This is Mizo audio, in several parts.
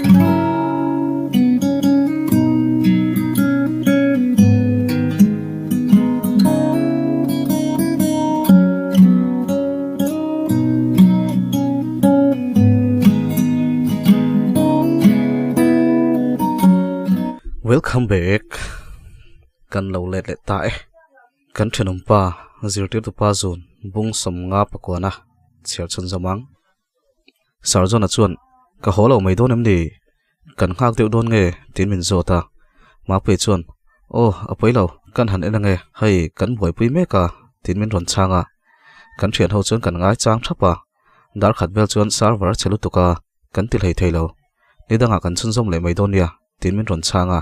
Welcome back kan lo let leh ta e kan thenawm pa zirtirtu pa zun bung sawmnga pakuana chhiar chhun zawm ang. Sarjona chuan, Ka haw lo mai dawn em ni? Kan nghak deuh dawn nge? tiin min zawt a. Mapuii chuan, Aw, a pawi lo, kan han en ange, hei, kan buaipui mek a, tiin min rawn chhang a. Kan thian ho chuan kan ngai chang thap a. Dar khat vel chuan server a chhe lutuk a, kan ti hlei thei lo. Ni dangah kan chhunzawm leh mai dawn nia, tiin min rawn chhang a.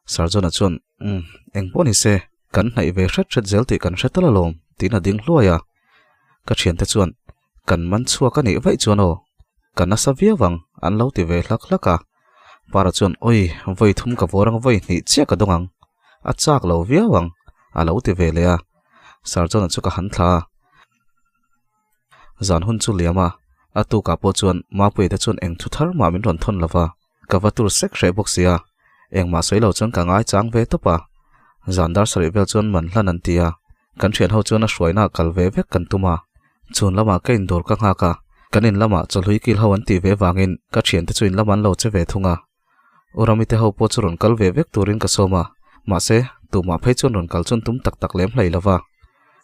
Sarjona chuan, Umm, eng pawh ni se, kan hnaih ve hret hret zel tih kan hre tal alawm, tiin a ding hluai a. Ka thiante chuan, Kan man chhuak a nih vaih chuan aw, ka nasa viau ang, an lo ti ve hlak hlak a. Para chuan, Awi, vawi thum ka vawr ang vawi hnih chiah ka dawng ang, a chak lo viau ang, a lo ti ve leh a. Sarjona chu ka han thla a. Zan hun chu liam a, a tukah pawh chuan Mapuia te chuan eng thu thar mah min rawn thawn lo va, ka va tur sek hreh bawk sia, engmah sawi lo chuan ka ngaichang ve tawp a. Zan dar sarih vel chuan man hlan an ti a, Kan thianho chuan a hruaina kal ve vek kan tum a, chhun lamah ka indawr ka nghak a, kan in lamah chawhlui kil ho an tih ve vangin ka thiante chu in lam an lo che ve thung a. U Ramite ho pawh chu rawn kal ve vek turin ka sawm a, mahse, tumah phei chuan rawn kal chun tum tak tak lem hlei lo va.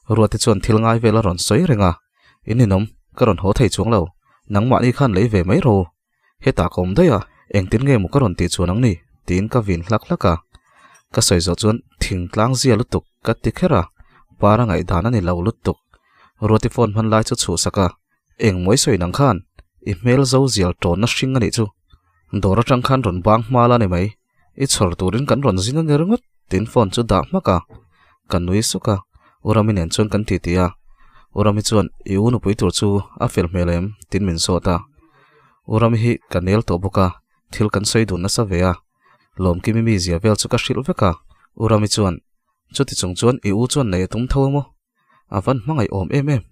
Ruate chuan thil ngai vel a rawn sawi reng a, In ninawm, ka rawn haw thei chuang lo, nangmahni khan lei ve mai ro. Hetah ka awm daih a, engtin nge maw ka rawn tih chuan ang ni? tiin ka vin hlak hlak a. Ka sawi zawh chuan thingtlang zia lutuk ka ti kher a, para ngaihdan a ni lo lutuk. Ruati phone hman lai chu chhuhsak a, Eng mawi sawi nang khan, i hmel zo zial tawnna hring a nih chu. Dawr atang khan rawn bang hma la ni mai, i chhawr turin kan rawn zin a ni ringawt tiin phone chu dah hmak a. Ka nui suk a, U Rami nen chuan kan titi a. U Rami chuan i u nupui tur chu a fel hmel em? tiin min zawt a. U Rami hi ka nel tawh bawk a, thil kan sawi dun nasa ve a. Lawmkimi mizia vel chu ka hrilh vek a. U Rami chuan, Chuti chung chuan i u chuan nei a tum tho a maw? A van hmangaih awm em em.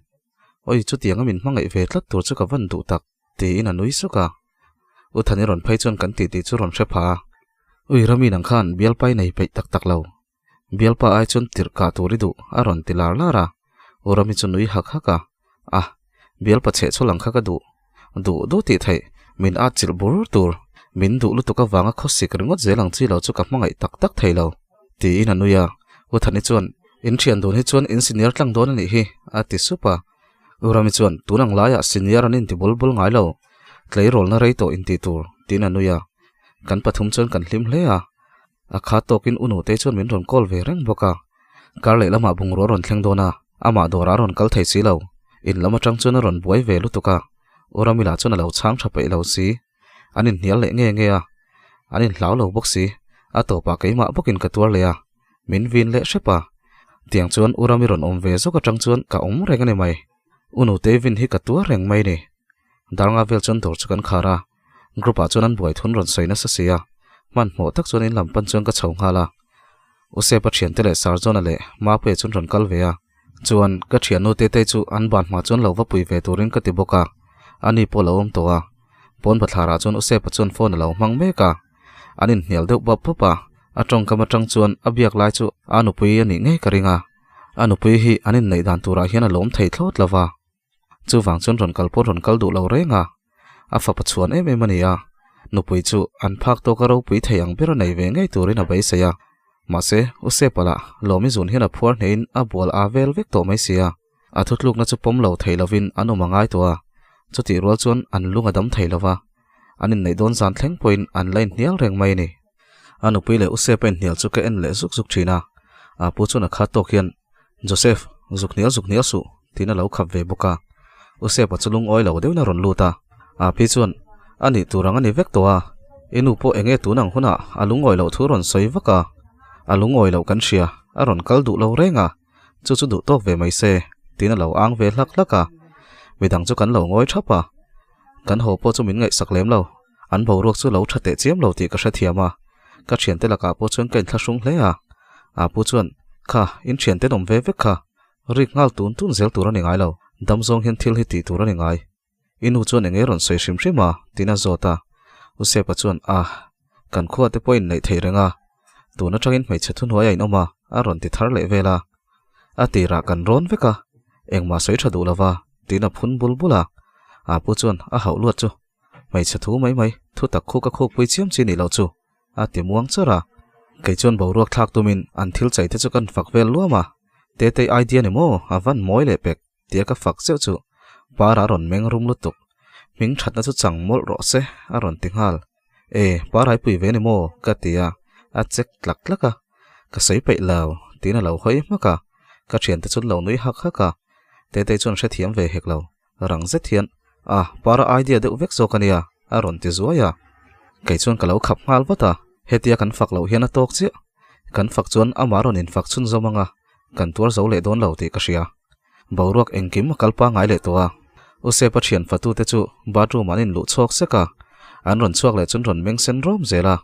Awi chutianga min hmangaih ve tlat tur chu ka van duh tak, tiin a nui suk a. U Thani rawn phei chuan kan titi chu rawn hre pha a. Ui Rami nang khan bialpai nei peih tak tak lo. Bialpa ai chuan tirh kah tur i duh a rawn ti lar lar a. U Rami chu nui hak hak a. A, bialpa chheh chhaw lang kha ka duh. Duh duh tih theih, min at chilh bur tur. Min duh lutuk avanga khawsik ringawt zel ang chi lo chu ka hmangaih tak tak thei lo, tiin a nui a. U Thani chuan, In thian dun hi chuan in senior tlang dawn a nih hi, a ti sup a. U Rami chuan, Tun ang laiah senior an inti bul bul ngai lo, tleirawlna rei tawh inti tur, tiin a nui a. Kan pathum chuan kan hlim hle a. A kha tawkin u Nutei chuan min rawn call ve reng bawk a. Kar leh lamah bungrua a rawn thleng dawn a, amah dawrah a rawn kal thei si lo. In lam atang chuan a rawn buai ve lutuk a, U Ramila chuan a lo chhang tha peih lo si. An inhnial leh nge nge a, an inhlau lo bawk si. A tawpah keimah bawkin ka tuar leh a, min vin leh hrep a. Tiang chuan U Rami rawn awm ve zawk atang chuan ka awm reng a ni mai. U Nutei vin hi ka tuar reng mai ni. Darnga vel chuan dawr chu kan khar a, Group ah chuan an buai thun rawn sawi nasa si a, hmanhmawh tak chuan in lam pan chuan ka chho nghal a. Usepa thiante leh Sarjona leh Mapuia chuan rawn kal ve a, chuan ka thiannu Tetei chu an ban hma chuan lo va pui ve turin ka ti bawk a, ani pawh lo awm tawh a. Pawn bathlar ah chuan Usepa chuan phone a lo hmang mek a, an inhnial deuh bap bap a, a tawngkam atang chuan a biak lai chu a nupui a nih ngei ka ring a, a nupui hi an inneih dan turah hian a lawm thei thlawt lo va. Chuvang chuan rawn kal pawh rawn kal duh lo reng a, a fapa chhuan em em a ni a, nupui chu an phak tawka ropui thei ang ber a nei ve ngei turin a beisei a. Mahse, U Sepala, Lawmi zun hian a phuar hnehin a bual aa vel vek tawh mai si a, a thutlukna chu pawm lo thei lovin an awm a ngai tawh a, chutih rual chuan an lung a dam thei lo va, an inneih dawn zan thleng pawhin an la inhnial reng mai a ni. A nupui leh U Sepa inhnial chu ka en leh zuk zuk thin a, a pu chuan a khat tawk hian, Joseph, zuk hnial zuk hnial suh, tiin a lo khap ve bawk a. U Sepa chu lungawi lo deuhin a rawn lut a. A pi chuan, A nih tur ang a ni vek tawh a, i nu pawh enge tun ang hunah a lungawi loh thu rawn sawi vak a. A lungawi loh kan hria, a rawn kal duh lo reng a, chu chu duh tawk ve mai se, tiin a lo ang ve hlak hlak a. Midang chu kan lo ngawi thap a. Kan haw pawh chu min ngaihsak lem lo. An boruak chu lo tha teh chiam lo tih ka hrethiam a, ka thiante lakah pawh chuan ka inthlahrung hle a. A pu chuan, Kha, in thiante an awm ve vek kha, rik nghal tun tun zel tur a ni ngai lo, dam zawng hian thil hi tih tur a ni ngai. I nu chuan eng nge rawn sawi hrim hrim a? tiin a zawt a. Usepa chuan, A, kan khua te pawh inneih theih reng a, tun atangin hmeichhe thuhnuai a inawm a, a rawn ti thar leh vel a. A tirah kan rawn vek a, engmah sawi tha duh lova, tiin a phun bul bul a. A pu chuan a hauh luat chu, Hmeichhe thu mai mai, thu tak khuk a khukpui chiam chi nih loh chu, a ti muang char a. Kei chuan boruak thlak tumin an thil chei te chu kan fak vel luam a, Tetei idea ni maw, a van mawi leh pek. Tia ka fak zeuh chu Para a rawn meng rum lutuk. Hming thatna chu chang mawlh rawh se a rawn ti nghal. E, Para i pui ve ni maw? ka ti a, a check tlak tlak a. Ka sawi peih lo, tiin a lo hawi hmak a. Ka thiante chu an lo nui hak hak a. Tetei chuan hrethiam ve hek lo. Rang zet hian, A, Para idea deuh vek zawk a nia, a rawn ti zuai a. Kei chuan ka lo khap nghal vat a, hetia kan fak loh hian a tawk chiah. Kan fak chuan amah rawn infak chhunzawm ang a, kan tuar zo leh dawn lo tih ka hria. Boruak engkim a kal pangngai leh tawh a. Usepa thian fatute chu bathroom an inluh chhuak sek a, an rawn chhuak leh chuan rawn meng sen rawm zel a.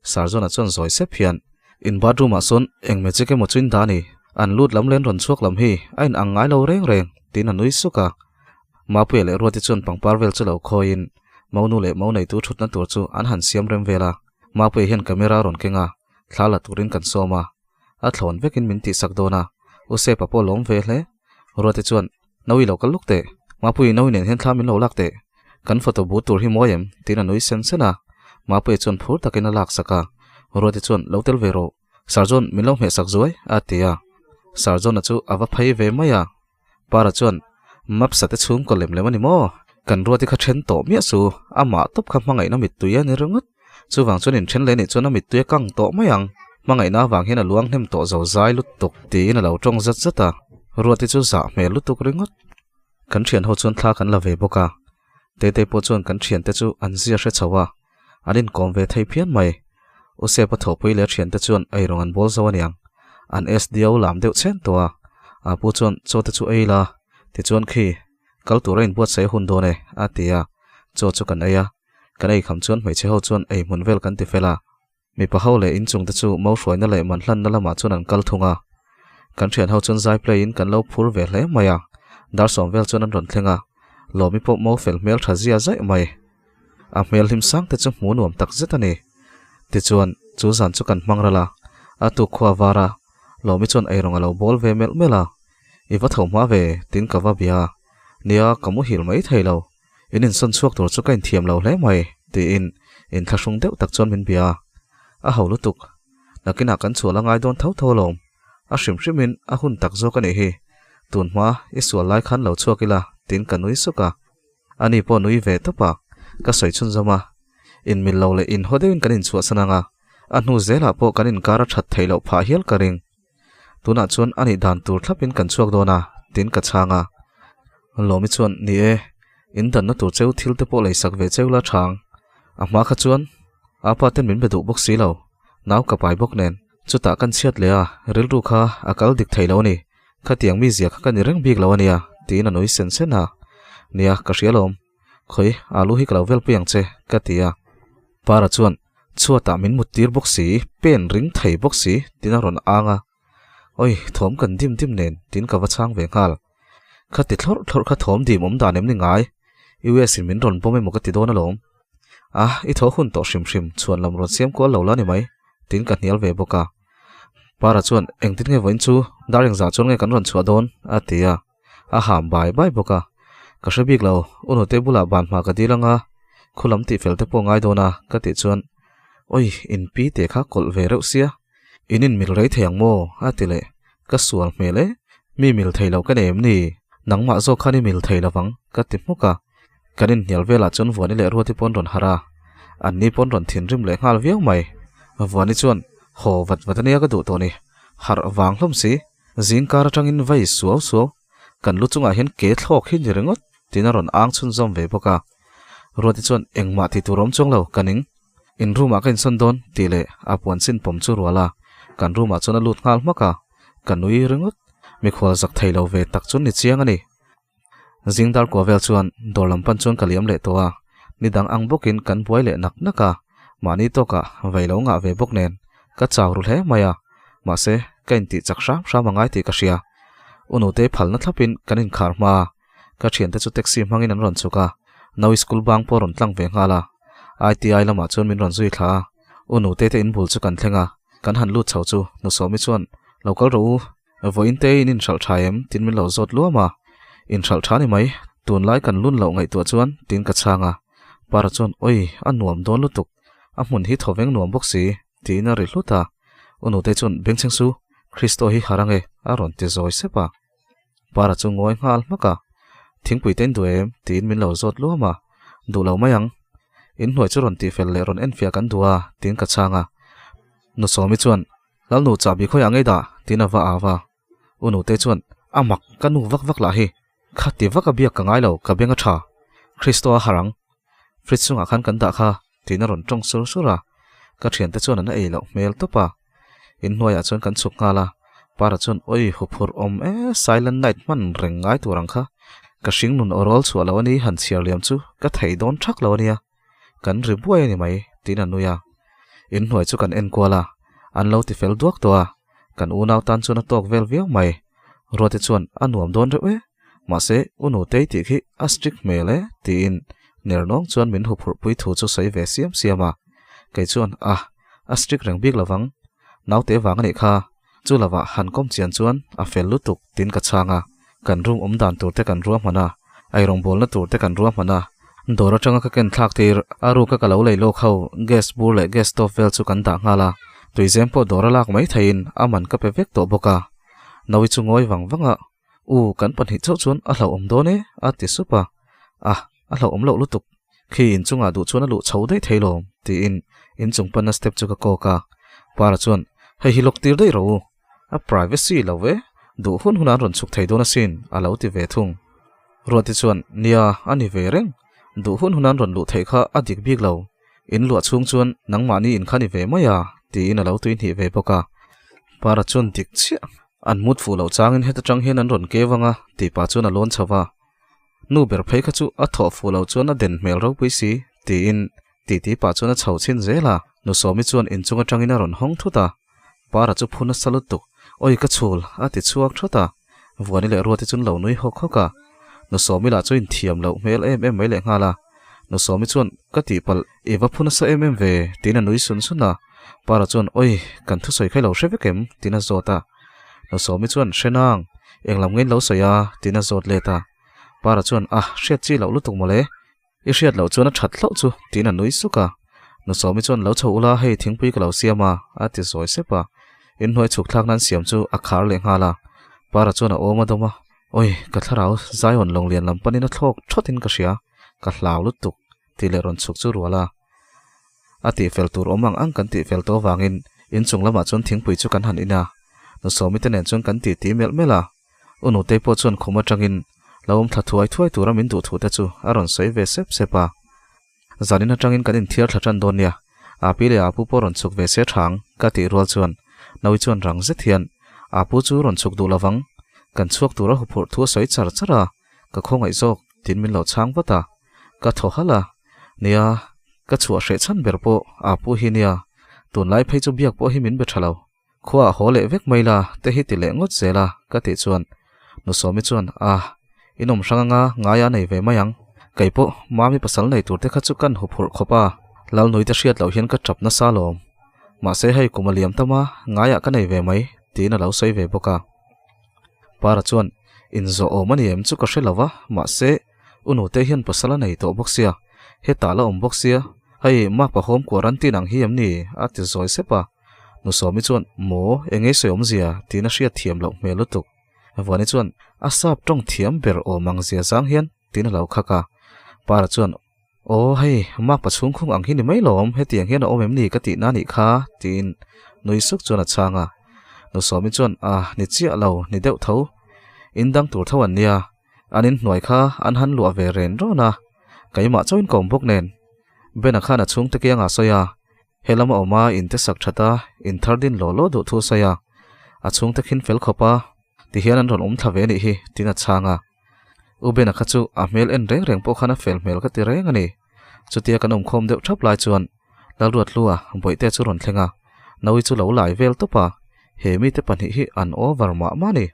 Sarzawna chuan zawi sep hian, In bathroom ah sawn eng magic emaw chu in dah a ni, an lut lam leh an rawn chhuak lam hi a in ang ngai lo reng reng, tiin a nui suk a. Mapuia leh Ruati chuan pangpar vel chu lo khawiin Monu leh Mo neitu thutna tur chu an han siam rem vel a. Mapuia hian camera a rawn keng a, thla la turin kan sawm a. A thlawn vekin min tihsak dawn a, U Sepa pawh lawm ve hle. Ruati chuan, Nawi lo kal luk teh, Mapuii Nawi nen hian thla min lo lak teh. Kan photo bu tur hi mawi em? tiin a nui sen sen a. Mapuii chuan phur takin a laksak a. Ruati chuan, Lo tel ve rawh. Sir John, min lo hmehsak zuai, a ti a. Sir John-a chu a va phei ve mai a. Para chuan, Mapsa te chhungkaw lem lem a ni maw? Kan Ruati kha then tawh miah su, amah tawp kha hmangaihna mittui a ni ringawt. Chuvang chuan inthen leh nih chuan a mittui a kang tawh mai ang. Hmangaihna avang hian a luang hnem tawh zo zai lutuk, tiin a lo tawng zat zat a. Ruati chu zah hmel lutuk ringawt. Kan thian ho chuan thla kan la ve bawk a. Tetei pawh chuan kan thiante chu an zia hre chho a, an inkawm ve thei phian mai. Usepa thawhpui leh a thiante chuan eirawng an bawl zo aniang. An SDO lam deuh chhen tawh a, a pu chuan chaw te chu ei la, tichuan khi kal tura inbuatsaih a hun dawn e, a ti a, chaw chu kan ei a. Kan ei kham chuan hmeichhe ho chuan ei hmun vel kan ti fel a. Mipa ho leh inchung te chu mo hruaina leh man hlanna lamah chuan an kal thung a. Kan thian ho chuan zai play in kan lo phur ve hle mai a. Dar sawm vel chuan an rawn thleng a. Lawmi pawh mo fel hmel tha zia zaih mai. A hmel hlim sang te chu hmu nuam tak zet a ni. Tichuan, chu zan chu kan hmang ral a. A tuk khua var a. Lawmi chuan eirawng a lo bawl ve melh melh a. I va tho hma ve, tin ka va bia a. Nia, ka muhil mai thei lo. In insawn chhuak tur chu ka inthiam lo hle mai, tiin inthlahrung deuh tak chuan min bia a. A ho lutuk. Nakinah kan chhuah la ngai dawn tho tho alawm. A hrim hrimin a hun tak zawk a nih hi. Tun hma i sual lai khan lo chhuak ila, tiin ka nui suk a. Ani pawh nui ve tawp a, ka sawi chhunzawm a. Inmil lo leh inhaw deuhin kan inchhuahsan ang a, a hnu zelah pawh kan inkar a that theih loh phah hial ka ring. Tunah chuan a nih dan tur thlapin kan chhuak dawn a, tiin ka chhang a. Lawmi chuan, Ni e, in danna tur cheu thil te pawh leisak ve cheu la chhang. A hma kha chuan a pa ten min be duh bawk si lo, nau ka pai bawk nen. Chutah kan chhiat leh a, rilru kha a kal dik thei lo a ni. Khatiang mi zia kha ka ni reng bik lo a nia, tiin a nui sen sen a. Nia, ka hria lawm. Khawi, alu hi ka lo velpui ang che, ka ti a. Para chuan, Chhuatah min mut tir bawk si, pen ring thei bawk si, tiin a rawn ang a. Oi, thawm kan dim dim nen, tiin ka va chhang ve nghal. Kha ti thlawrh thlawrh kha thawm dim awm dan em ni ngai? US in min rawn bawm emaw ka ti dawn alawm. A, i thaw hun tawh hrim hrim, chhuan lam rawn siam kual lo la ni mai, tiin ka hnial ve bawk a. Para chuan, Engtin nge vawiin chu, dar engzah chuan nge kan rawn chhuah dawn? a ti a. A ham bai bai bawk a, Ka hre bik lo, u nute bulah ban hma ka dil anga, khu lam tih fel te pawh ngai dawn a, ka tih chuan, Oi, in pi te kha kawlh ve reuh sia, in in mil rei thei ang maw? a ti leh, Ka sual hmel e, mi mil thei lo ka nei em ni? Nangmah zawk khan i mil thei lovang, ka ti hmuk a. Kan inhnial velah chuan Vuani leh Ruati pawn rawn harh a, anni pawn rawn thinrim leh nghal viau mai. Vuani chuan, Haw vat vat ania ka duh tawh ni, harh vang hlawm si. Zingkar atangin vai suau suau, kan lu chungah hian ke thlawk hi ni ringawt tiin a rawn ang chhunzawm ve bawk a. Ruati chuan engmah ti tur awm chuang lo, ka ning. In room ah ka insawn dawn tih leh a puan chin pawm chu rual a, kan room ah chuan a lut nghal hmak a, ka nui ringawt. Mikhual zak thei lo ve tak chu ni chiang a ni. Zing dar kua vel chuan dawr lam pan chuan ka liam leh tawh a, nidang ang bawkin kan buai leh nak nak a, mahni tawkah vei lo ngah ve bawk nen ka chau ru hle mai a, mahse ka intih chak hram hram a ngai tih ka hria. U nute phalna thlapin kan inkhar hma a, ka thiante chu taxi hmangin an rawn chhuk a, Naui school bang pawh a rawn tlang ve nghal a. ITI lamah chuan min rawn zui thla a, U Nute te in bul chu kan thleng a, kan han lut chho chu Nu Sawmi chuan, Lo kal rawh u, vawiin te in inhralh tha em? Tin min lo zawt luam a, Inhralh tha ni mai, tunlai kan lun loh ngaihtuah chuan tin ka chhang a. Para chuan, Oi, a nuam dawn lutuk, a hmun hi thawveng nuam bawk si, tiin a ri hlut a. U Nute chuan, Bengchheng su, Kristo hi harh ange, a rawn ti zawi sep a. Para chu ngawi nghal hmak a, Thingpui te in duh em? tiin min lo zawt luam a, Duh lo mai ang. In hnuai chu rawn tihfel leh rawn enfiah kan duh a, tiin ka chhang a. Nu Sawmi chuan, Lalnu chahbi khawiah ngei dah? tiin a va au a. U Nute chuan, A mak, ka nu vak vak lah hi. Kha ti vak a biak ka ngai lo, ka beng a tha. Christo a harh ang. Fridge chungah khan kan dah kha, tiin a rawn tawng sur sur a. Ka thiante chuan an ei loh hmel tawp a. In hnuaiah chuan kan chhuk nghal a, Para chuan Oi huphurh awm e, silent night hman reng ngai tur ang kha. Ka hring nun awrawl chhuah lo a ni han chhiar liam chu ka thei dawn thak lo a nia. Kan ri buai a ni mai, tiin a nui a. In hnuai chu kan en kual a, an lo ti fel duak tawh a, kan unau tan chuan a tawk vel viau mai. Ruate chuan a nuam dawn reuh e, mahse u Nutei tih khi a strict hmel e, tiin ner nawng chuan min huphurh pui thu chu sawi ve siam siam a. Kei chuan a, a strict reng bik lovang, naute vang a nih kha, chu lovah han kawm chian chuan a fel lutuk tiin ka chhang a, kan room awm dan tur te kan ruahman a, eirawngbawlna tur te kan ruahman a, dawr atanga ka ken thlak tir a ruka ka lo lei lawk ho gas bur leh gas stove vel chu kan dah nghal a, tuizem pawh dawr a lak mai theiin a man ka pe vek tawh bawk a, Nawi chu ngawi vang vang a, U, kan pahnih chauh chuan a hlauhawm dawn e, a ti sup a. A, a hlauhawm loh lutuk. Khi inchungah duh chuan a luh chho daih thei lawm, tiin inchung panna step chu ka kawk a. Para chuan, Hei hi lawk tir daih rawh u. A privacy lo ve, duh hun hunah an rawn chhuk thei dawn asin, a lo ti ve thung. Ruati chuan, Nia, a ni ve reng. Duh hun hunah an rawn luh theih kha a dik bik lo. In luah chhung chuan nangmahni in kha ni ve mai a, tiin a lo tuihnih ve bawk a. Para chuan dik chiah. An mut fuh loh changin heta tang hian an rawn keu ang a, tih pah chuan a lawn chho va. Nu ber phei kha chu a thawh fuh loh chuan a den hmel ropui si, tiin titi pah chuan a chho chhin zel a. Nu Sawmi chuan inchung atangin a rawn hawng thut a. Para chu phun nasa lutuk, Awi ka chhul, a ti chhuak thawt a. Vuani leh Ruati chuan lo nui hawk hawk a. Nu Sawmi lah chu inthiam loh hmel em em mai lehnghal a. Nu Sawmi chuan, Ka tihpalh, i va phu nasa em em ve, tiin a nui sun sun a. Para chuan, Awi, kan thusawi kha i lo hre vek em? tiin a zawt a. Nu Sawmi chuan, Hre nang, eng lam ngein lo sawi a? tiin a zawt let a. Para chuan, A, hriat chi loh lutuk mawle. I hriat loh chuan a that hlauh chu, tiin a nui suk a. Nu Sawmi chuan, Lo chho ula, hei thingpui ka lo siam a, a ti zawi sep a. Inhnuai chhuk thlak nan siam chu a khar leh nghal a. Para chuan a awm a dawm a, Awi, ka thlarau Zion lawnglian lam panin a thlawk thawtin ka hria, ka hlau lutuk, tih leh rawn chhuk chu rual a. A tihfel tur awm ang ang kan tihfel tawh avangin inchung lamah chuan thingpui chu kan han in a. Nu Sawmi te nen chuan kan titi melh melh a. U Nutei pawh chuan khum atangin lo awm thla thuai thuai tura min duh thu te chu a rawn sawi ve sep sep a. Zanin atangin kan inthiar thla tan dawn nia, Api leh Apu pawh rawn chhuk ve se thang ka tih rual chuan Naui chuan rang zet hian Apu chu rawn chhuk duh lovang, kan chhuak tura huphurh thu a sawi char char a, ka khawngaih zawk tiin min lo chhang vat a. Ka thaw halh a, nia, ka chhuah hreh chhan ber pawh Apu hi nia, tunlai phei chu biak pawh hi min be tha lo. Khua a haw leh vek mai la, te hi ti leh ngawt zel a, ka tih chuan Nu Sawmi chuan, Ah, in awm hrang anga ngai a nei ve mai ang. Kei pawh Mami pasal nei tur te kha chu kan huphurh khawp a, Lalnui te hriat loh hian ka tap nasa alawm. Mahse hei kum a liam tam a, ngaiah ka nei ve mai, tiin a lo sawi ve bawk a. Para chuan, Inzawh awm a ni em chu ka hre lo va, mahse, U nute hian pasal a nei tawh bawk sia, hetah la awm bawk sia, hei Mapa home quarantine ang hi em ni? a ti zawi sep a. Nu Sawmi chuan, Maw, eng ei sawi awmzia? tiin a hriat thiam loh hmel lutuk. Vuani chuan, A sap tawng thiam ber awm ang zia zang hian, tiin a lo khak a. Para chuan, Aw, hei, Mapa chhungkhung ang hi ni mai lawm, hetiang hian a awm em ni ka tihna nih kha, tiin nui suk chuan a chhang a. Nu Sawmi chuan, A, ni chiah lo, ni deuh tho. In dang tur tho an nia. An inhnuai kha an han luah ve ren rawn a, keimah chauhin ka awm bawk nen. Bena khan a chhungte kiangah a sawi a, he lama awm a inte sak that a, in thar din law law duh thu a sawi a, a chhungte khin fel khawp a, tihian an rawn awm thla ve nih hi, tiin a chhang a. U Bena kha chu a hmel en reng reng pawh khan a fel hmel ka ti reng a ni. Chutia kan awmkhawm deuh thap lai chuan Lalruathlua bawihte chu rawn thleng a, Naui chu lo lai vel tawp a, he mite pahnih hi an over mah mah a ni.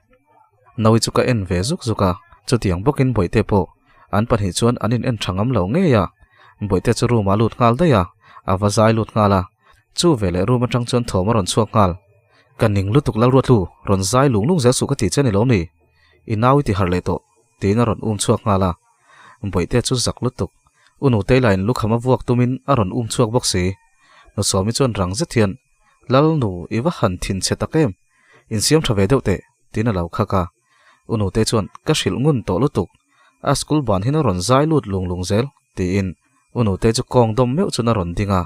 Naui chu ka en ve zuk zuk a, chutiang bawkin bawihte pawh an pahnih chuan an in en tha ngam lo ngei a. Bawihte chu room ah a lut nghal daih a, a va zai lut nghal a. Chu veleh room atang chuan thawm a rawn chhuak nghal. Ka ning lutuk Lalruatlu, rawn zai lung lung zel suh ka tih che ni lawm ni? I nau i ti harh leh tawh, tiin a rawn um chhuak nghal a. Bawihte chu zak lutuk. U Nutei lah in lukham a vuak tumin a rawn um chhuak bawk si. Nusawmi chuan rang zet hian, Lalnu, i va han thin chhe tak em? Insiam tha ve deuh teh, tiin a lo khak a. U Nutei chuan, Ka hrilh ngun tawh lutuk. A school ban hin a rawn zai lut lung lung zel, tiin U Nutei chu kawng dawm meuh chuan a rawn ding a.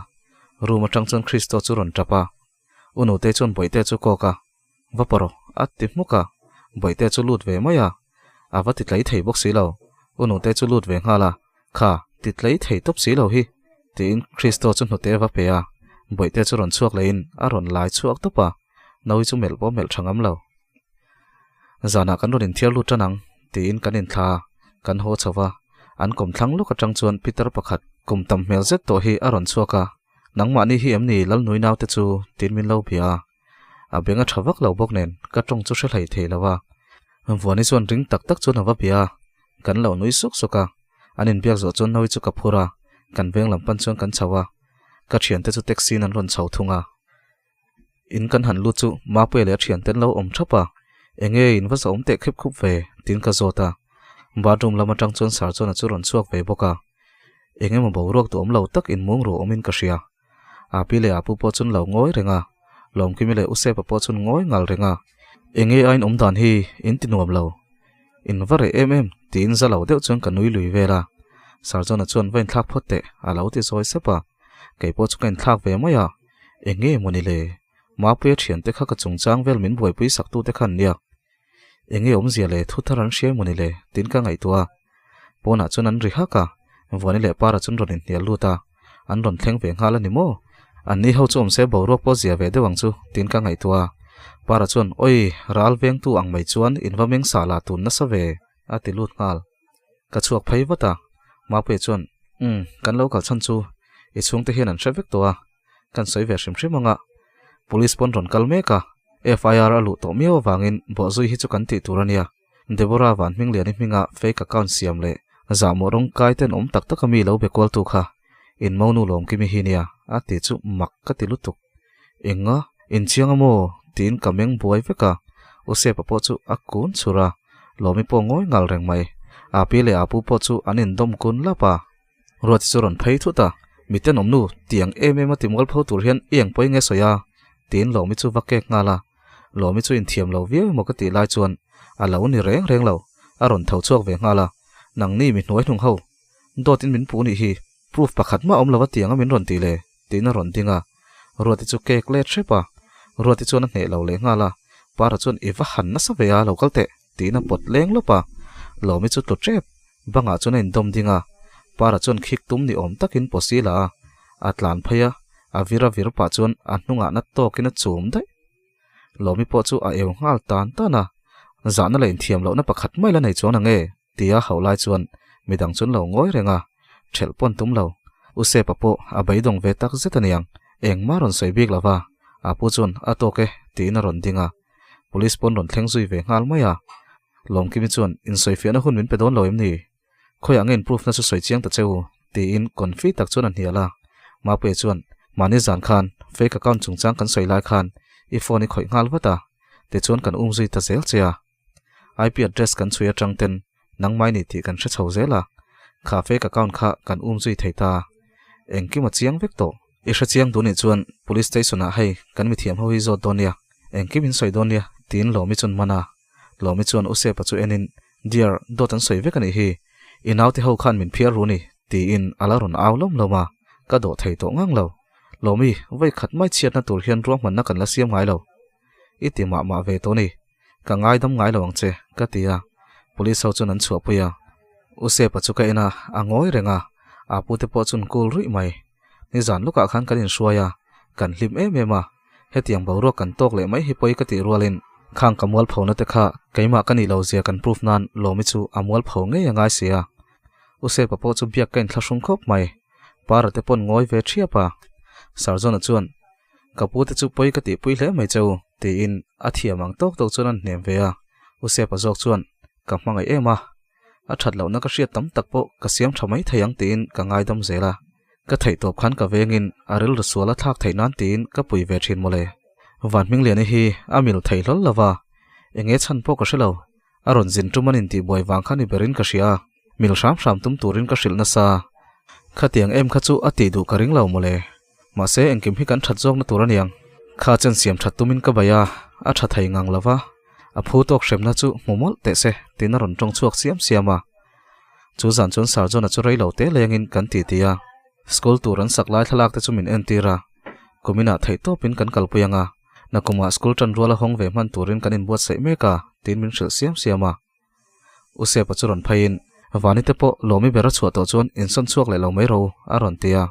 Room atang chuan Christo chu rawn tap a. U Nutei chuan Bawihtea chu kawk a, Va pawh rawh, a ti hmuk a. Bawihtea chu lut ve mai a. A va ti tlai thei bawk si lo. U Nutei chu lut ve nghal a, Kha, ti tlai thei tawp si lo hi, tiin Christo chu hnute a va pe a. Bawihtea chu rawn chhuak lehin a rawn lai chhuak tawp a. Naui chu melh pawh melh tha ngam lo. Zanah kan rawn inthiar lut tan ang, tiin kan inthla a, kan haw chho va. An kawmthlang lawk atang chuan Peter pakhat kum tam hmel zet tawh hi a rawn chhuak a, Nangmahni hi em ni Lalnui naute chu? tiin min lo bia a. A beng a tha vak lo bawk nen ka tawng chu hre hlei thei lo a. Vuani chuan ring tak tak chuan a va bia a, kan lo nui suk suk a. An inbiak zawh chuan Naui chu ka phur a, kan veng lam pan chuan kan chho a. Ka thiante chu taxi in an rawn chho thung a. In kan han lut chu Mapuia leh a thiante an lo awm thap a, Enge in va zawm teh khep khup ve? tiin ka zawt a. Bathroom lam atang chuan Sir chuan a chu rawn chhuak ve bawk a. Eng emaw boruak duhawm lo tak in mung ruah awmin ka hria. A pi leh a pu pawh chun lo ngawi reng a, Lawmkimi leh Usepa pawh chun ngawi ngal reng a. Enge a in awm dan hi in ti nuam lo. In va reh em em tiin za lo deuh chuan ka nui lui vel a. Sir John-a chuan va inthlak phawt teh a lo ti zawi sep a. Kei pawh chu ka inthlak ve mai a. Enge mawni le? Mapuia thiante kha ka chungchang vel min buaipui sak tute khan nia. Enge awmzia le thu thar an hria mawni le tiin ka ngaihtuah a. Pawnah chuan an ri hak a, Vuani leh Para chuan rawn inhnial lut a, an rawn thleng ve nghal a ni maw? An ni ho chu awm se boruak pawh zia ve deuh ang chu tiin ka ngaihtuah a. Para chuan, Oi, ral vengtu ang mai chuan in va meng sah lah tun nasa ve, a ti lut nghal. Ka chhuak phei vat a, Mapuia chuan, Umm, kan lo kal chhan chu i chhungte hian an hre vek tawh a, kan sawi ve hrim hrim ang a, Police pawn rawn kal mek a, FIR a luh tawh miau avangin bawhzui hi chu kan tih tur a nia. Deborah van Hmingliani hminga fake account siam leh zahmawh rawng kai ten awm tak taka mi lo be kualtu kha in monu lawmkimi hi nia a ti chu mak ka ti lutuk. Enga? Inchiang a maw? tiin ka meng buai vek a, Usepa pawh chu a kun chhur a, Lawmi pawh ngawi ngal reng mai. Api leh Apu pawh chu an indawm kun lap a. Ruati chu rawn phei thut a, Mi tenawm nu, tiang em em a ti mual pho tur hian i eng pawi nge sawi a? tiin Lawmi chu va kek nghal a. Lawmi chu inthiam lo viau emaw ka tih lai chuan a lo ni reng reng lo, a rawn tho chhuak ve nghal a, Nangni mi hnuai hnung ho, dawtin min pu nih hi, proof pakhat mah awm lo a tiang a min rawn tih le, tiin a rawn ding a. Ruati chu kek let hrep a, Ruati chuan a hneh lo leh nghal a, Para chuan i va han nasa ve a, lo kal teh, tiin a pawt leng lawp a, Lawmi chu tlu tep, bangah chuan a indawm ding a, Para chuan khik tum ni awm takin pawsi la a, a tlan phei a, a vir a vir pah chuan a hnungah na tawkin a chum daih. Lawmi pawh chu a eu nghal tan tan a, zahna leh inthiam lohna pakhat mai la nei chuan ang e tia hauh lai chuan midang chuan lo ngawi reng a, ṭhelh pawn tum lo. U Sepa pawh a beidawng ve tak zet aniang, engmah rawn sawi bik lova, a pu chuan a tawk e tiin a rawn ding a, Police pawn rawn thleng zui ve nghal mai a. Lawmkimi chuan insawifiahna hun min pe dawn lo em ni? Khawiah nge in proof na chu sawi chiang ta che u? tiin confi tak chuan a hnial a. Mapuia chuan, Mahni zan khan fake account chungchang kan sawi lai khan i phone i khawih nghal vat a, tichuan kan um zui ta zel che a. IP address kan chhui atang ten nangmai ni tih kan hre chho zel a, kha fake account kha kan um zui thei ta. Engkim a chiang vek tawh. I hre chiang duh nih chuan Police Station ah hei kan mithiam ho hi zawt dawn nia, engkim in sawi dawn nia, tiin Lawmi chuan man a. Lawmi chuan U Sepa chu enin, Dear, dawt an sawi vek a nih hi, i naute ho khan min phiar ru ni, tiin a la rawn au lawm lawm a, ka dawh thei tawh ngang lo. Lawmi, vawi khat mai chhiatna tur hian ruahmanna kan la siam ngai lo. I ti mah mah ve tawh ni, ka ngaidam ngai lo ang che, ka ti a. Police ho chuan an chhuahpui a. U Sepa chu ka en a, a ngawi reng a, a pute pawh chuan kul ruih mai. Nizan lukah khan kan inhruai a, kan hlim em em a, hetiang boruak kan tawk leh mai hi pawi ka tih rualin khang ka mualphona te kha keimah ka nih lo zia kan proof nan Lawmi chu a mualpho ngei a ngai si a. U Sepa pawh chu biak ka inthlahrung khawp mai. Para te pawn ngawi ve thiap a. Sarzawna chuan, Ka pu te chu pawi ka tihpui hle mai che u, tiin a thiam ang tawk tawk chuan an hnem ve a. U Sepa zawk chuan, Ka hmangaih em a. A that lohna ka hriat tam tak pawh ka siam tha mai thei ang tiin ka ngaidam zel a. Ka theihtawp khan ka vengin a rilru sual a thlak theih nan tiin ka pui ve thin mawle. Van Hmingliani hi a mil thei hlawl lo va, enge chhan pawh ka hre lo. A rawn zin tum an intihbuai vang kha ni berin ka hria a, mil hram hram tum turin ka hrilh nasa. Khatiang em kha chu a tih duh ka ring lo mawle. Mahse engkim hi kan that zawkna tur a niang. Kha chen siam that tumin ka bei a, a tha thei ngang lo va, a phu tawk hremna chu hmu mawlh teh se tiin a rawn tawng chhuak siam siam a. Chu zan chuan Sir John-a chu rei lo te lengin kan ti ti a, school tur an sak lai thlalak te chu min entir a, kuminah theih tawpin kan kalpui ang a, nakumah school tan rual a hawng ve hman turin kan inbuatsaih mek a tiin min hrilh siam siam a. U Sepa chu rawn pheiin, Vani te pawh Lawmi ber a chhuah tawh chuan insawn chhuak leh lo mai ro a rawn ti a.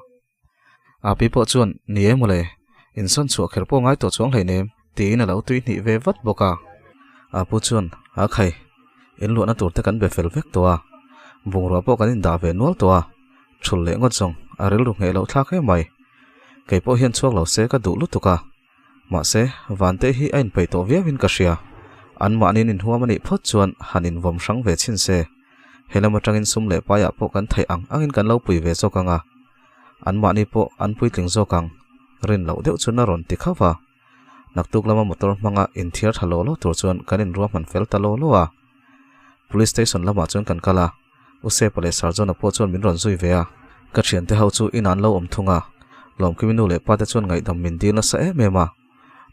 Api pawh chuan, Ni e mawle, insawn chhuah kher pawh ngai tawh chuang hleinem, tiin a lo tui hnih ve vat bawk a. Apu chuan, A khai, in luahna tur te kan be fel vek tawh a, bungrua pawh kan indah ve nual tawh a, thul leh ngawt zawng a rilru ngheh loh thlak em mai. Kei pawh hian chhuak lo se ka duh lutuk a, mahse, Vante hi a inpeih tawh viauin ka hria. Anmahniin inhuam a nih phawt chuan han invawm hrang ve chhin se, he lam atangin sum leh paiah pawh kan theih ang angin kan lo pui ve zawk ang a. Anmahni pawh an puitling zawk ang, rin loh deuh chuan a rawn ti khauh a. Naktuk lama motor hmanga inthiar tha law law tur chuan kan inruahman fel ta law law a. Police station lamah chuan kan kal a, U Sepa leh Sarjona pawh chuan min rawn zui ve a. Ka thiante ho chu inah an lo awm thung a, Lawmkimi nu leh pate chuan ngaihdam min dil nasa em em a.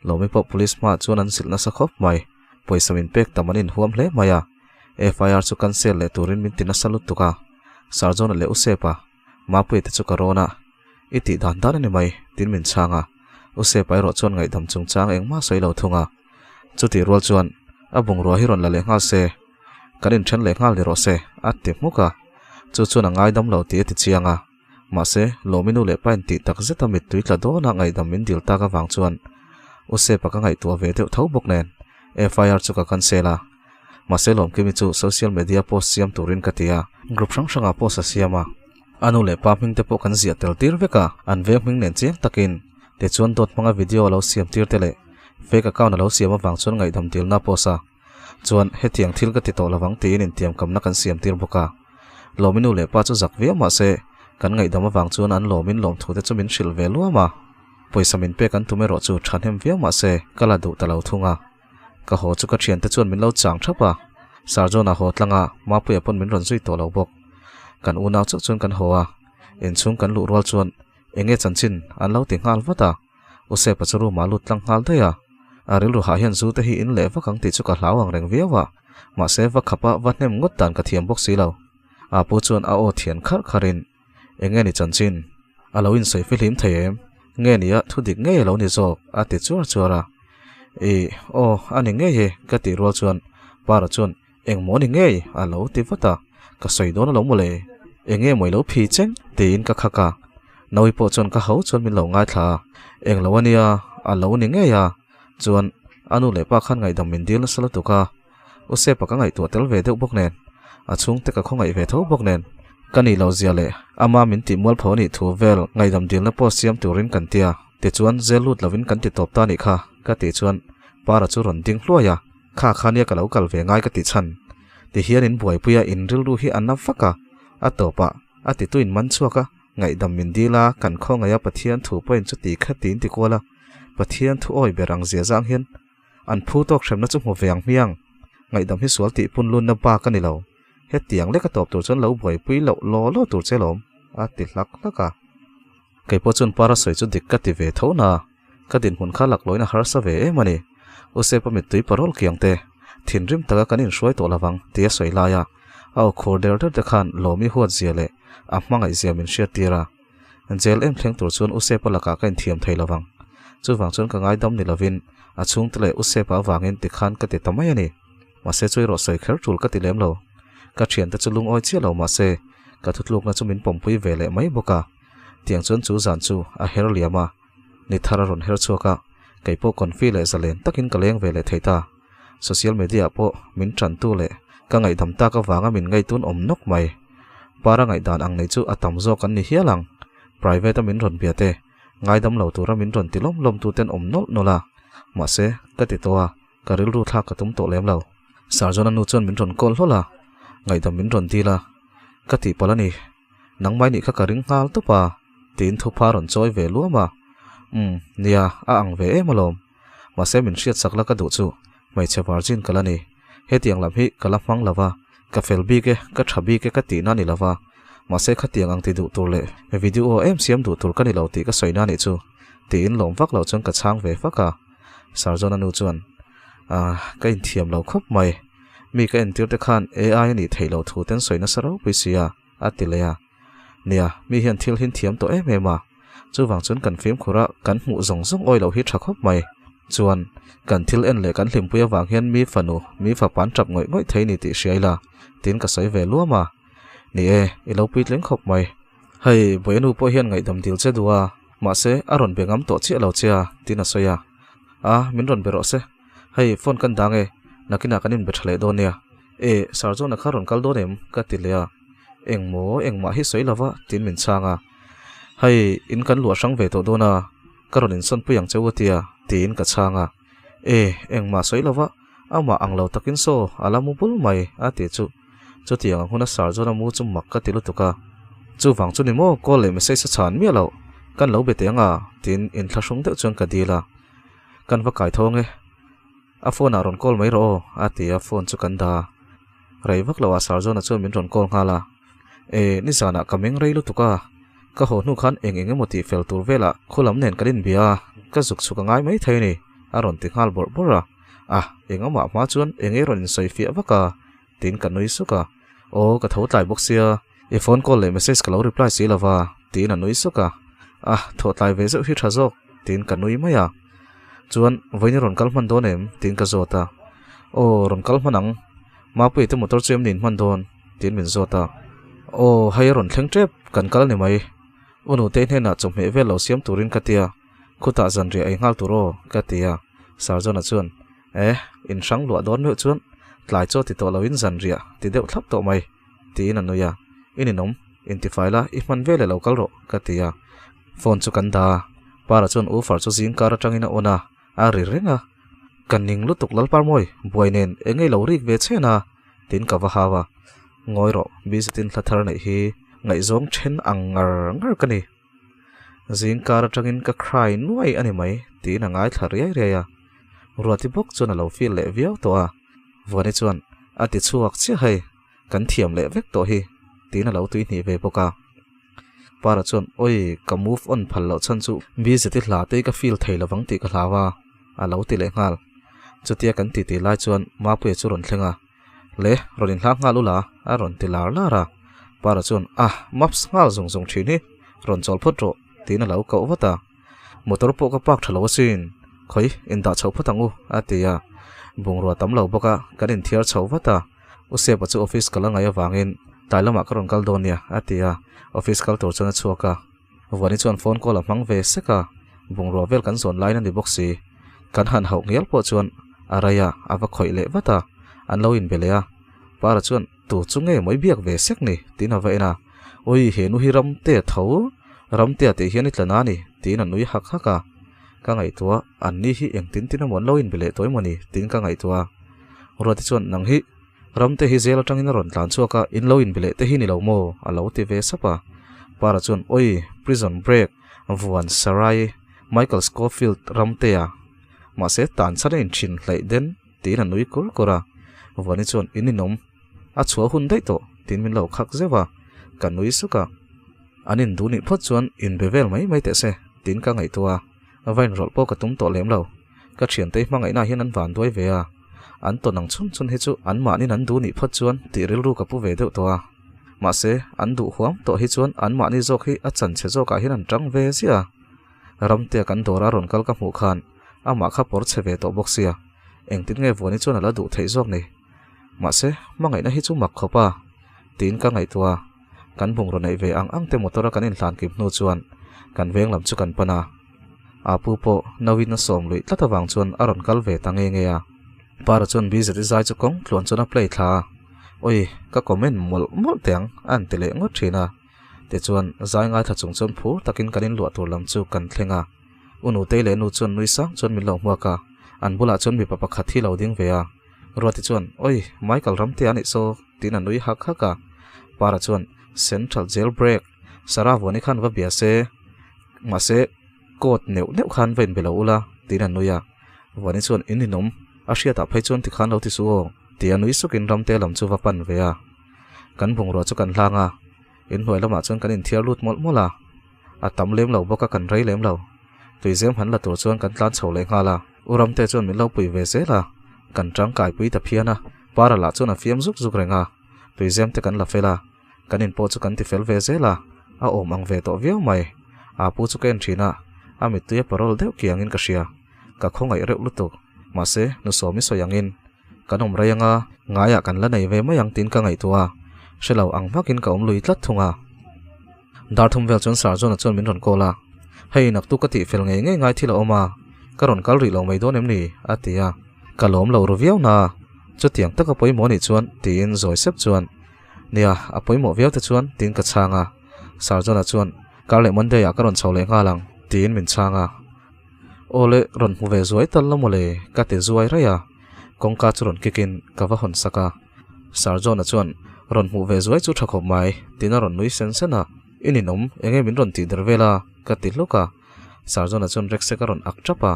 Lawmi pawh police hmaah chuan an zilh nasa khawp mai, pawisa min pek tam an inhuam hle mai a. FIR chu cancel leh turin min ti nasa lutuk a, Sarjona leh U Sepa, Mapuia te chu ka rawn a, I tih dan dan a ni mai, tiin min chhang a. U Sepa erawh chuan ngaihdam chungchang engmah sawi lo thung a. Chutih rual chuan, A bungrua hi rawn la leh nghal se, kan inthen leh nghal ni rawh se, a ti hmuk a. Chu chuan a ngaidam lo tih a ti chiang a. Mahse, Lawmi nu leh pa intih tak zeta mittui tla dawna ngaihdam min dil tak avang chuan U Sepa ka ngaihtuah ve deuh tho bawk nen, FIR chu ka cancel a. Mahse Lawmkimi chu social media post siam turin ka ti a, group hrang hrangah post a siam a, a nu leh pa hming te pawh kan ziah tel tir vek a, an veng hming nen chiang takin tichuan dawt hmanga video a lo siam tir te leh fake account a lo siam avang chuan ngaihdam dilna post a chuan hetiang thil ka ti tawh lovang tiin intiamkamna kan siam tir bawk a. Lawmi nu leh pa chu zak viau mahse kan ngaihdam avang chuan an lawmin lawmthu te chu min hrilh ve luam a, pawisa min pek an tum erawh chu thahnem viau mahse ka la duh ta lo thung a. Ka haw chu ka thiante chuan min lo chang thap a, Sir John-a haw tlang a, Mapuia pawn min rawn zui tawh lo bawk. Kan unau chauh chuan kan haw a, inchhung kan luh rual chuan eng nge chanchin an lo ti nghal vat a, U Sepa chu room ah lut tlang nghal daih a, a rilru hah hian zu te hi in leh vak ang tih chu ka hlau ang reng viau a, mahse va khap a va hnem ngawt dan ka thiam bawk si lo. Apu chuan a aw thian kharh kharh in, Eng nge ni chanchin? A lo insawi fihlim thei em? Nge nia thu dik ngei a lo ni zawk? a ti chuar chuar a. Ih, aw, a ni ngei e, ka tih rual chuan Para chuan Engmaw ni ngei? a lo ti vat a. Ka sawi dawn a lo maw le? Eng nge maw i lo phi cheng? tiin ka khak a. Naui pawh chuan ka ho chuan min lo ngaithla a. Eng lo a nia, a lo ni ngei a. Chuan, a nu leh pa khan ngaihdam min dil nasa lutuk a. U Sepa ka ngaihtuah tel ve deuh bawk nen, a chhungte ka khawngaih ve tho bawk nen, ka nih lo zia leh ama min tih mualpho a nih thu vel ngaihdam dilna pawh siam turin kan tia, tichuan zel lut lovin kan ti tawp ta nih kha, ka tih chuan Para chu rawn ding hluai a, kha kha nia ka lo kal ve ngai ka tih chhan. Ti hian in buaipuia in rilru hi a na vak a, a tawpah a titu in man chhuak a, ngaihdam min dil a, kan khawngaih a Pathian thu pawhin chuti kha tiin ti kual a, Pathian thu awi ber ang zia zang hian An phu tawk hremna chu hmu ve ang hmiang. Ngaihdam hi sual tih pun lunna bak a ni lo. Hetiang leka tawp tur chuan lo buaipui loh law law tur che lawm, a ti hlak hlak a. Kei pawh chuan para sawi chu dik ka ti ve tho na. Ka dinhmun kha laklawin a harsa ve em a ni. U Sepa mittui parol kiang te, thinrim taka kan inhruai tawh lovang tia sawi laia a aw khur der der te khan Lawmi huat zia leh a hmangaih zia min hriattir a. Jail em thleng tur chuan U Sepa lakah ka inthiam thei lovang. Chuvang chuan ka ngaidam ni lovin a chhungte leh U Sepa avangin tikhan ka ti ta mai a ni. Mahse chu erawh sawi kher tul ka ti lem lo. Ka thiante chu lungawi chiah lo mahse ka thutlukna chu min pawmpui ve leh mai bawk a. Tiang chuan chu zan chu a her liam a, ni thar a rawn her chhuak a, kei pawh confi leh zalen takin ka leng ve leh thei ta. Social media ah pawh min tantu leh ka ngaihdam tak avanga min ngaitun awm nawk mai. Para ngaihdan ang nei chu a tam zawk an ni hial ang. Private a min rawn bia te, ngaidam lo tura min rawn ti lawm lawm tu ten awm nawlh nawlh a. Mahse, ka ti tawh a, ka rilru thlak ka tum tawh lem lo. Sarjona nu chuan min rawn call hlawl a. Ngaihdam min rawn dil a, ka tihpalh a ni. Nangmah nih kha ka ring nghal tawp a, tiin thupha rawn chawi ve luam a. Umm, nia, a ang ve em alawm. Mahse min hriatsak la ka duh chu, hmeichhe virgin ka la ni. Hetiang lam hi ka la hmang lo va, ka fel bik e, ka tha bik e ka tihna a ni lo va. Mahse khatiang ang ti duh tur leh video em siam duh tur ka ni lo tih ka sawina a nih chu, tiin lawm vak loh chuan ka chhang ve fak a. Sarjona nu chuan, Ah, ka inthiam lo khawp mai. Mi ka entir te khan AI a nih theih loh thu ten sawi nasa ropui sia, a ti leh a. Nia, mi hian thil hin thiam tawh em em a. Chuvang chuan kan fimkhur a, kan hmuh zawng zawng awi loh hi tha khawp mai. Chuan, kan thil en leh kan hlimpui avang hian mi fanu, mi fapa an tap ngawih ngawih thei ni tih hria ila, tiin ka sawi ve luam a. Ni e, i lo puitling khawp mai. Hei, Buainu pawh hian ngaihdam dil che duh a, mahse, a rawn be ngam tawh chiah lo che a, tiin a sawi a. A, min rawn be rawh se. Hei, phone kan dang e, nakinah kan inbe tha leh dawn nia. E, Sir John-a kha rawn kal dawn em? ka ti leh a. Engmaw, engmah hi sawi lova, tiin min chhang a. Hei, in kan luah hrang ve tawh dawn a, ka rawn insawnpui ang che u a tia, tiin ka chhang a. E, engmah sawi lova, amah ang lo takin saw, a la mu bul mai, a ti chu. Chutiang ang huna Sir John-a mu chu mak ka ti lutuk a. Chuvang chu ni maw, call leh message a chhan miah loh, kan lo be teh ang a, tiin inthlahrung deuh chuan ka dil a. Kan va kai thawng e. A phone ah rawn call mai rawh aw, a ti a, phone chu kan dah a. Rei vak lo ah Sarzawna chuan min rawn call nghal a. E, nizanah ka meng rei lutuk a. Ka haw hnu khan eng eng emaw tih fel tur velah khulam nen kan inbia a, ka zuk chhuk a ngai mai thei a ni, a rawn ti nghal bawrh bawrh a. Ah, eng amah hma chuan eng nge rawn insawi fiah vak a, tiin ka nui suk a. Aw, ka tho tlai bawk sia, i phone call leh message ka lo reply si lo va, tiin a nui suk a. Ah, thawh tlai ve zeuh hi tha zawk, tiin ka nui mai a. Chuan, vawiin i rawn kal hman dawn em? tiin ka zawt a. Aw, rawn kal hman ang. Mapuii te motor chu em niin hman dawn? tiin min zawt a. Aw, hei a rawn thleng tep, kan kal a ni mai. U Nutei hnenah chawhmeh vel lo siam turin ka tia, khutah zanriah ei nghal tur aw, ka ti a. Sarjona chuan, Eh, in hrang luah dawn meuh chuan tlai chaw ti tawh loin zanriah ti deuh thlap tawh mai, tiin a nui a. I ninawm, intifai la, i hman veleh lo kal rawh, ka ti a. Phone chu kan dah a, Para chuan Ufar chu zingkar atangin a on a, a ri reng a. Ka ning lutuk Lalparmawi, buai nen eng nge lo rik ve chhen a? tiin ka va hau a. Ngawi rawh, busy tin hla thar neih hi ngaihzawng then ang ngar ngar ka ni. Zingkar atangin ka cry nuai a ni mai, tiin a ngaithla riai riai a. Ruati bawk chuan a lo feel leh viau tawh a, Vuani chuan a ti chhuak chiah hei, kan thiam leh vek tawh hi, tiin a lo tuihnih ve bawk a. Para chuan, Oi, ka move on phal loh chhan chu BZI hla te hi ka feel thei lovang tih ka hlau a, a lo ti leh nghal. Chutia kan titi lai chuan Mapuia chu rawn thleng a, Le, rawn inhlang nghal ula, a rawn ti lar lar a. Para chuan, Ah, maps nghal zung zung thin hi, rawn chawl phawt rawh, tiin a lo koh vat a. Motor pawh ka park tha lo asin, khawi indah chhoh phawt ang u, a ti a. Bungrua tam lo bawk a, kan inthiar chho vat a. U Sepa chu office kal a ngaih avangin tlai lamah ka rawn kal dawn nia, a ti a. Office kal tur chuan a chhuak a. Vuani chuan phone call a hmang ve sek a, bungrua vel kan zawn laiin a ni bawk si. Kan han hauh ngial pawh chuan a rei a, a va khawih leh vat a, an lo inbe leh a. Para chuan tu chu nge mawi biak ve sek ni? tiin a va en a. Ui, he nu hi Ramtea tho, Ramtea tih hian i tla na ni, tiin a nui hak hak a. Ka ngaihtuah, an ni hi engtin tin emaw an lo inbe leh tawh emaw ni? tiin ka ngaihtuah a. Ruati chuan, Nang hi, Ramte hi zel atangin a rawn tlan chhuak a, in lo inbe leh te hi ni lo maw? a lo ti ve sap a. Para chuan, Ui, Prison Break, Vuan Sarai, Michael Scofield, Ramtea. Mahse, tan chhan a inthin hleih den, tiin a nui kur kur a. Vuani chuan, In inawm. A chhuah hun daih tawh, tiin min lo khak zeuh a, ka nui suk a. An induh nih phawt chuan inbe vel mai mai teh se, tiin ka ngaihtuah a. Va inrawlh pawh ka tum tawh lem lo. Ka thiante hmangaihna hian an van duai ve a. An tawn ang chhun chhun hi chu anmahniin an duh nih phawt chuan tih rilru ka pu ve deuh tawh a. Mahse, an duh huam tawh hi chuan anmahni zawk hi a chanchhe zawkah hian an tang ve ziah a. Ramtea kan dawra rawn kal ka hmuh khan amah kha pawr chhe ve tawh bawk sia, engtin nge Vuani chuan a la duh theih zawk ni? Mahse, hmangaihna hi chu mak khawp a, tiin ka ngaihtuah a. Kan bungraw neih ve ang ang te motor a kan inhlan kim hnu chuan kan veng lam chu kan pan a. Apu pawh nauin a sawm luih tlat avang chuan a rawn kal ve ta nge nge a. Para chuan BZ zai chu kawng tluan chuan a play thla a, Oi, ka comment mawlh mawlh teh ang, a han ti leh ngawt thin a. Tichuan, zai ngaithla chung chuan phur takin kan inluah tur lam chu kan thleng a. U Nutei leh nu chuan nui sang chuan min lo hmuak a, an bulah chuan mipa pakhat hi lo ding ve a. Ruati chuan, Oi, Michael Ramtea a nih saw, tiin a nui hak hak a. Para chuan, Central Jail Break, Sarah Vuani khan va bia se, mahse coat neuh neuh khan va inbe lo ula, tiin a nui a. Vuani chuan, In ninawm, a hriatah phei chuan tikhan lo ti suh aw, tia nui sukin Ramte lam chu va pan ve a. Kan bungrua chu kan hlang a, inhnuai lamah chuan kan inthiar lut mawlh mawlh a. A tam lem lo bawk a kan rei lem lo. Tuizem han la tur chuan kan tlan chho leh nghal a, U Ramte chuan min lo pui ve zel a, kan tangkai pui ta phian a, Para lah chuan a fiam zuk zuk reng a, tuizem te kan la fel a, kan in pawh chu kan ti fel ve zel a, a awm ang ve tawh viau mai. Aa pu chu ka en thin a, a mittui a parol deuh kiangin ka hria, ka khawngaih reuh lutuk. Mahse, nu Sawmi sawi angin kan awm rei anga ngaiah kan la nei ve mai ang tiin ka ngaihtuah a, hre lo ang hmakin ka awm lui tlat thung a. Dar thum vel chuan Sir John-a chuan min rawn call a, Hei, naktuk ka tih fel ngei ngei ngai thil a awm a, ka rawn kal rih lo mai dawn em ni? a ti a. Ka lawm lo ru viau na, chutiang taka pawimawh nih chuan tiin zawi sep chuan, Nia, a pawimawh viau te chuan tiin ka chhang a. Sir John-a chuan, Kar leh Monday-ah ka rawn chho leh nghal ang tiin min chhang a. Aw le, rawn hmu ve zuai tal la mawle ka ti zuai raih a, kawngka chu rawn kick in ka va hawn sak a. Sir John-a chuan rawn hmuh ve zuai chu tha khawp mai tiin a rawn nui sen sen a, I ninawm, enge min rawn tih der vel a? ka ti hluk a. Sir John-a chuan Rex-e ka rawn ak tap a,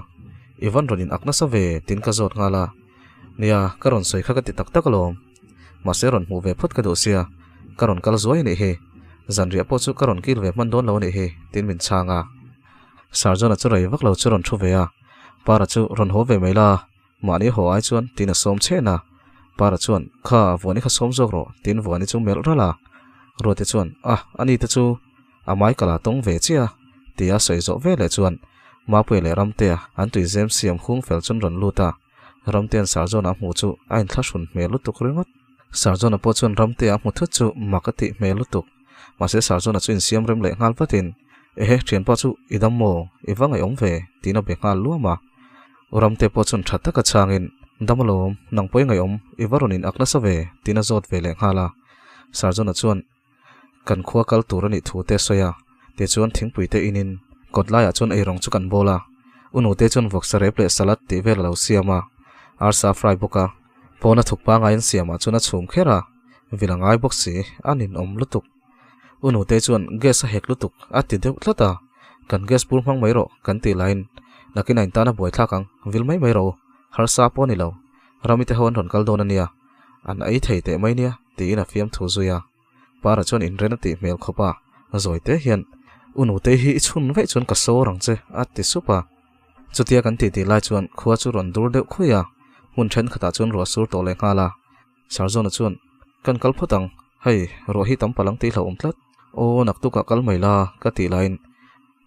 I van rawn in ak nasa ve tiin ka zawt nghal a. Nia, ka rawn sawi kha ka ti tak tak alawm. Mahse rawn hmuh ve phawt ka duh sia, ka rawn kal zuai anih hi. Zanriah pawh chu ka rawn kil ve hman dawn lo anih hi tiin min chhang a. Sarjona chu rei vak lo chu rawn thu ve a, Para chu rawn haw ve mai la, mahni haw ai chuan tiin a sawm chhen a. Para chuan, Kha, Vuani kha sawm zawk rawh, tiin Vuani chu melh ralh a. Ruate chuan, A, ani te chu a mai ka la tawng ve chiah a, tia a sawi zawh veleh chuan Mapuia leh Ramtea an tuizem siam hung fel chuan rawn lut a. Ramtea'n Sarjona a hmuh chu a inthlahrun hmel lutuk ringawt. Sarjona pawh chuan Ramtea a hmu thut chu mak a tih hmel lutuk. Mahse Sarjona chu insiam rem leh nghal vatin, Ehe, thianpa chu i dam maw? I va ngaihawm ve? tiin a be nghal luam a. U Ramte pawh chuan tha taka chhangin, Dam alawm, nang pawh i ngaihawm, i va rawn in ak nasa ve? tiin a zawt ve leh nghal a. Sarjona chuan kan khua kal tur a nih thu te a sawi a, tichuan thingpui te inin kawt laiah chuan eirawng chu kan bawl a. U Nute chuan vawksa rep leh salad tih vel a lo siam a, arsa fry bawk a. Pawna thuk pangai an siamah chuan a chhum kher a, vil a ngai bawk si, a ninawm lutuk. U Nutei chuan gas a hek lutuk a ti deuh tlat a, kan gas bur hmang mai rawh kan tih laiin nakin a intan a buaithlak ang, vil mai mai rawh u, harsa pawh a ni lo, Ramite ho an rawn kal dawn a nia, an ei thei teh mai nia tiin a fiamthu zui a. Para chuan inren a tih hmel khawp a, zawi te hian, U Nutei hi i chhun vaih chuan ka sawr ang che a ti sup a. Chutia kan titi lai chuan khua chu rawn dur deuh khui a, hmun thenkhatah chuan ruah sur tawh leh nghal a. Sarzawna chuan, Kan kal phawt ang, hei, ruah hi tam palh ang tih hlauhawm tlat. Aw, naktukah kal mai la, ka tih laiin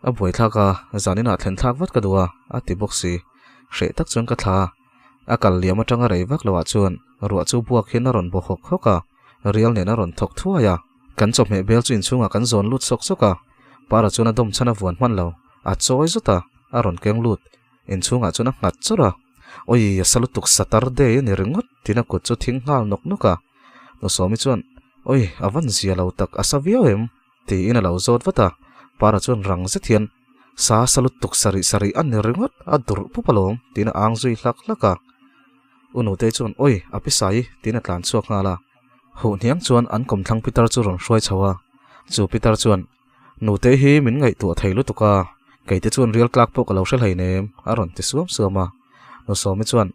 a buaithlak a, zaninah thlen thlak vat ka duh a, a ti bawk si. Hreh tak chuan ka thla a, a kal liam atanga rei vak loah chuan ruah chu buak hian a rawn baw hawk hawk a, rial nen a rawn thawk thuai a. Kan chawhmeh bel chu inchhungah kan zawn lut sawk sawk a, Para chuan a dawm chhan a vuan hman lo, a chawi zut a, a rawn keng lut. Inchhungah chuan a nghat chawrh a, Awi, a sa lutuk Saturday a ni ringawt, tiin a kut chu thing nghal nawk nawk a. Nusawmi chuan, Awi, a van zia lo tak, a sa viau em? tiin a lo zawt vat a. Para chuan rang zet hian, Sa sa lutuk sarih sarih a ni ringawt, a durh pup alawm, tiin a ang zui hlak hlak a. U Nutei chuan, Awi, a pi sai, tiin a tlan chhuak nghal a. Huh hniang chuan an kawmthlang pitar chu rawn hruai chho a. Chu pitar chuan, Nutei hi min ngaihtuah thei lutuk a, keite chuan rial tlak pawh ka lo hre hleinem, a rawn ti suam suam a. Nusawmi chuan,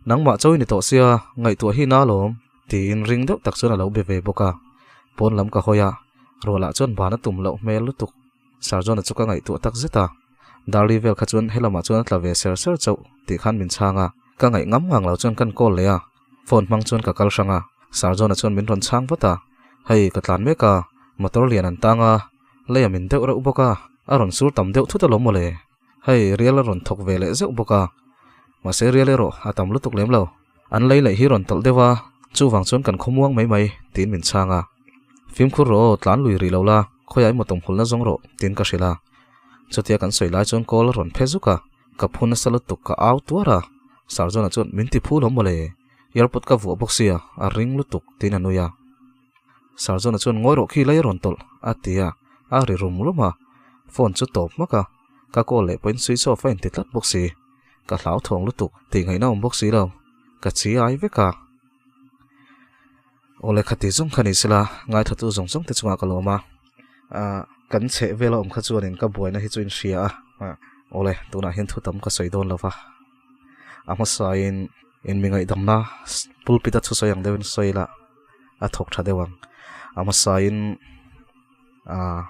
Nangmah chawi ni tawh sia, ngaihtuah hi na alawm, tiin ring deuh tak chuan a lo be ve bawk a. Pawn lam ka hawi a, ruahlah chuan ban a tum loh hmel lutuk. Sarjona chu ka ngaihtuah tak zet a, Darli vel kha chuan helamah chuan a tla ve ser ser chauh tih khan min chhang a, ka ngaih ngam ngang lo chuan kan call leh a, phone hmang chuan ka kal hrang a, Sarjona chuan min rawn chhang vat a, Hei ka tlan mek a, motor lian an tang a, lei a min deuh reuh bawk a, a rawn sur tam deuh thut alawm mawle, hei rial a rawn thawk ve leh zeuh bawk a, mahse rial erawh a tam lutuk lem lo, an lei leh hi rawn tawlh deuh a, chuvang chuan kan khawmuang mai mai tiin min chhang a. Fimkhur rawh aw, tlan lui rih lo la, khawiah emaw tumhulna zawng rawh, tiin ka hrilh a. Chutia kan sawi lai chuan call a rawn phe zuk a, ka phu nasa lutuk ka au tuar a. Sarjona chuan min ti phu lo mawle, airpod ka vuah bawk sia, a ring lutuk, tiin a nui a. Sarjona chuan ngawi rawh khi lai a rawn tawlh, a ti a, a ri rum rum a. Phone chu tawp hmak a, ka call leh pawhin switch off a inti tlat bawk si. Ka hlauthawng lutuk, tih ngaihna awm bawk si lo, ka chi ai vek a. Awle khati zawng kha ni sela, ngaithatu zawng zawng te chungah ka lawm a, ah kan chheh vel a awm kha chuanin ka buaina hi chu in hria a, awle tunah hian thu tam ka sawi dawn lo va, a hmasain in mi ngaihdamna pulpit a thusawi ang deuhin sawi ila a thawk tha deuh ang, a hmasain ah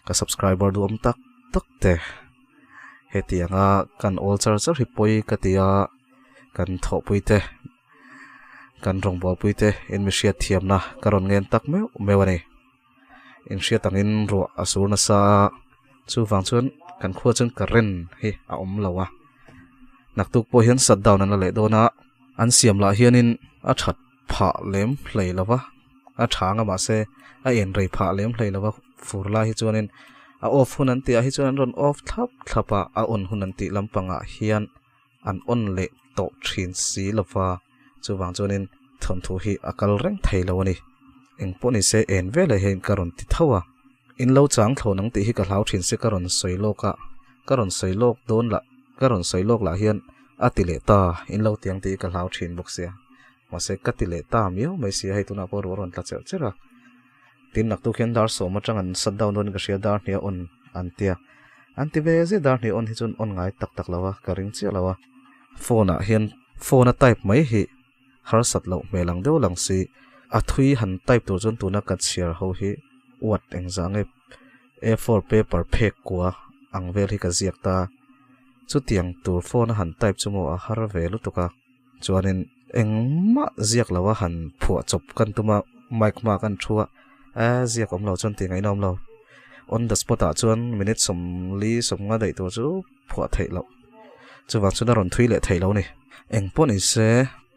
ka subscriber duhawm tak tak te hetianga kan awl char char hi pawi ka ti a, kan thawhpui te. Kan rawngbawlpui te in mi hriat thiamna ka rawn ngen tak meuh meuh a ni. In hriat angin ruah a sur nasa a, chuvang chuan kan khua chuan current hi a awm lo a. Naktuk pawh hian shutdown an la leh dawn a, an siam lah hianin a that phah lem hlei lo va, a tha anga mahse a en rei phah lem hlei lo va fur lai hi chuanin a off hun an tih ah hi chuan an rawn off thlap thlap a, a on hun an tih lampangah hian an on leh tawh thin si lova, chuvang chuanin thawnthu hi a kal reng thei lo a ni. Eng pawh ni se en veleh hian ka rawn ti tho a, in lo chang thlawh nang tih hi ka hlau thin se ka rawn sawi lawk a, ka rawn sawi lawk dawn lah ka rawn sawi lawk lah hian a ti leh ta, in lo tiang tih hi ka hlau thin bawk sia, mahse ka ti leh ta miau mai sia hei tunah pawh ruah a rawn tla cherh cherh a, tin naktuk hian dar sawm atang an shut down dawn in ka hria dar hnih a on an tia. An ti ve zet dar hnih on hi chuan on ngai tak tak lo a, ka ring chiah lo a. Phone ah hian phone a type mai hi harsat loh hmel ang deuh lang si. A thui han type tur chuan tuna ka chhiar ho hi uat engzah nge A4 paper phek kua ang vel hi ka ziak ta. Chutiang tur phone a han type chu maw a har ve lutuk a. Chuanin engmah ziak lo a han phuah chawp kan tum a, mic hma kan thu a, e ziak awm lo chuan tih ngaihna awm lo. On the spot ah chuan minute sawmli sawmnga daih tur chu phuah theih loh. Chuvang chuan a rawn thui leh theih lo a ni. Eng pawh ni se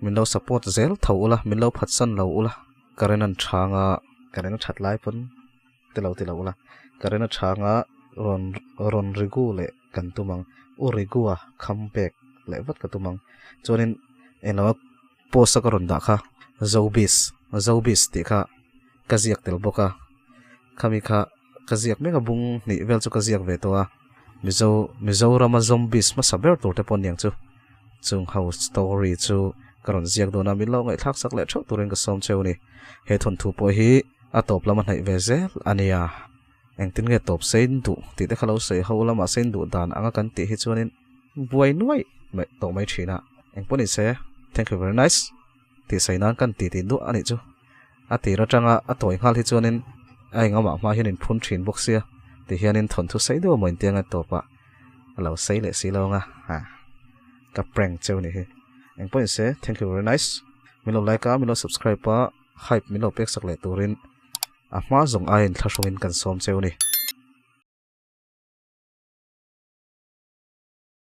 min lo support zel tho ula, min lo phatsan lo ula, current an chhang a, current a that lai pawn te lo ti lo ula, current a chhang a rawn rawn rigu leh kan tum ang, u rigu a kham pek leh vat ka tum ang. Chuanin englo a post a ka rawn dah kha Zobis Zobis tih kha ka ziak tel bawk a, khami kha ka ziak mek a bung hnih vel chu ka ziak ve tawh a, Mizo Mizorama zombies hmasa ber tur te pawh aniang chu chung ho story chu ka rawn ziak dawn a, min lo ngaihthlak sak leh theuh turin ka sawm cheu a ni. He thawnthu pawh hi a tawp lam a hnaih ve zel a nia. Engtin nge tawp sein duh tih te kha lo sawi ho lamah sein duh dan anga kan tih hi chuanin buai nuai mai tawh mai thin a. Engpawh ni se, thank you very nice tih sawi nan kan ti tih duah a nih chu. A tir atanga a tawi nghal hi chuanin a engamah hma hian in phun thin bawk sia ti hianin thawnthu sei deuh amaw intiang a tawpah a lo sei leh si lo anga ha ka prank cheu ni hi. Engpawh ni se, thank you very nice. Min lo like a, min lo subscribe a, hype min lo pek sak leh turin A hma zawng aiin thlahrungin kan sawm cheu ni.